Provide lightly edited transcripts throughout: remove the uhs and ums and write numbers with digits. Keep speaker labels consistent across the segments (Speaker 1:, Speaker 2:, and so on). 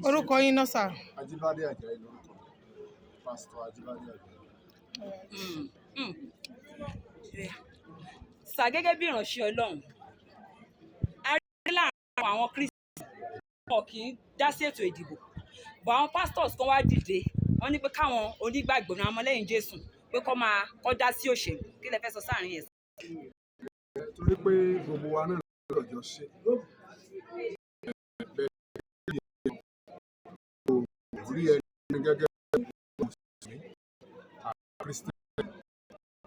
Speaker 1: Orúkọ yín náà, sir?
Speaker 2: Ajíbádé Àjàyí lórúkọ mi, Pásítọ̀ Ajíbádé Àjàyí.
Speaker 3: Sà, gẹ́gẹ́ bí ìránṣẹ́ Ọlọ́run, a rí láàrin àwọn Christian, wọn kì í dá sí ètò ìdìbò, but àwọn pastors kan wá dìde, wọ́n ní pé káwọn onígbàgbọ́ náà, ọmọlẹ́yìn Jésù, pé kó máa kọ́ dá sí òṣèlú. Kí lẹ fẹ́ sọ sáàrin yẹn?
Speaker 2: Torí pé gbogbo wa náà lọ́jọ́ ṣe bẹ́ẹ̀, kò rí ẹni gẹ́gẹ́ bí Mùsùlùmí àti Christian,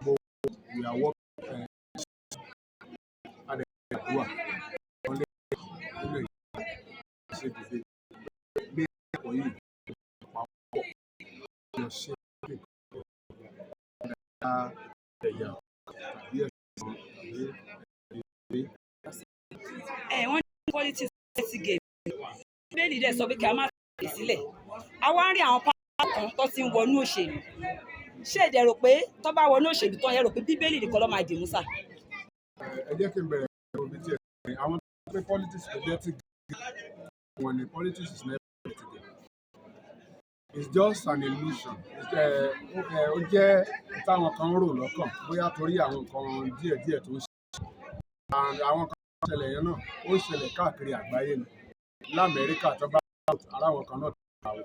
Speaker 2: gbogbo ìyàwó àdúrà wọn lé nínú Nàìjíríà ṣe dìde ní àpò yìí papọ̀ jọ ṣe ẹ̀yà tàbí ẹ̀sìn tàbí ẹ̀rí.
Speaker 3: Ẹ wọ́n ní politics dirty game. Bíbélì dẹ̀ sọ pé kí a má fi sílẹ̀. A wá ń rí àwọn pásítọ̀ kan tó ti ń wọnú òṣèlú. Ṣé ẹ dẹ̀ rò pé tó bá wọnú òṣèlú tán, yẹ rò pé Bíbélì nìkan ló máa dìmú, sà?
Speaker 2: Ẹ jẹ́ kí n bẹ̀rẹ̀ pẹ̀lú ibi tí ẹ sọ. Àwọn tó pé politics kò dirty game, wọn ni politics is never dirty game. It's just an illusion. Ó jẹ́ táwọn kan ń rò lọ́kàn, bóyá torí àwọn nǹkan díẹ̀díẹ̀ tó ń ṣe, and àwọn kan tó ṣẹlẹ̀ yẹn náà, ó ṣẹlẹ̀ káàkiri àgbáyé ni. Lamẹ́ríkà, tó bá ara àwọn kan náà tó àwọn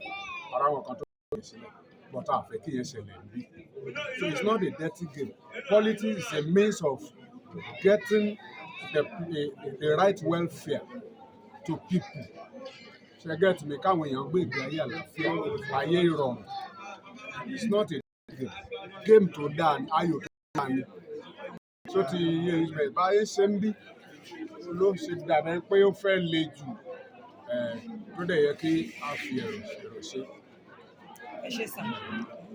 Speaker 2: ara àwọn kan tó ṣẹlẹ̀ sílẹ̀, but a fẹ́ kí yẹn ṣẹlẹ̀ níbí. So it's not a dirty game. Politics is a means of getting the right welfare to people. Ṣe get me? Káwọn èèyàn gbé ìgbé ayé àlàáfíà, ayé ìrọ̀rùn. It's not a game. Game tó dáa ni, ayò tó dáa ni. So ti yé ibẹ̀ báyé ṣe ń bí ló ṣe dàbẹ́ pé ó fẹ́ le jù tó dẹ̀ yẹ kí a fi ẹ̀rọ ẹ̀rọ ṣe.
Speaker 3: Ẹ ṣe, sà.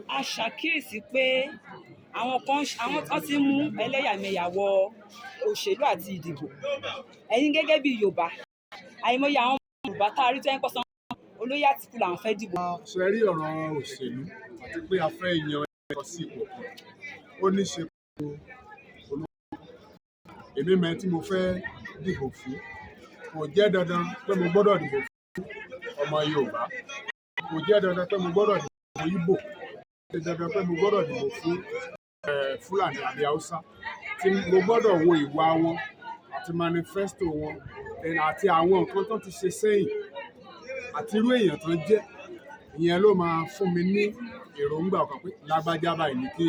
Speaker 3: A ṣàkíyèsí pé àwọn kan ti ń mú ẹlẹ́yàmẹ̀yà wọ òṣèlú àti ìdìbò. Ẹ̀yin gẹ́gẹ́ bí Yorùbá, àìmọye àwọn Yorùbá tá a rí tó ń pọ̀ sán, olóyè Àtìkù làwọn fẹ́ dìbò.
Speaker 2: Ṣe rí ọ̀rọ̀ òṣèlú àti pé a fẹ́ yan ẹ̀kọ́ sí ipò kan, ó ní ṣe pẹ̀lú olóko. Èmi mẹ́ tí mo fẹ́ dìbò fún, kò jẹ́ dandan pé mo gbọ́dọ̀ dìbò fún ọmọ Yorùbá, kò jẹ́ dandan pé mo gbọ́dọ̀ dìbò fún Ìgbò, kò jẹ́ dandan pé mo gbọ́dọ̀ dìbò fún Fúlàní àbí Haúsá. Tí mo gbọ́dọ̀ wo ìwà wọn àti manifesto wọn àti àwọn nǹkan tó ti ṣe sẹ́yìn àti irú èèyàn tán jẹ́, ìyẹn ló máa fún mi ní èròǹgbà ọkàn pé lágbájá báyìí ní kí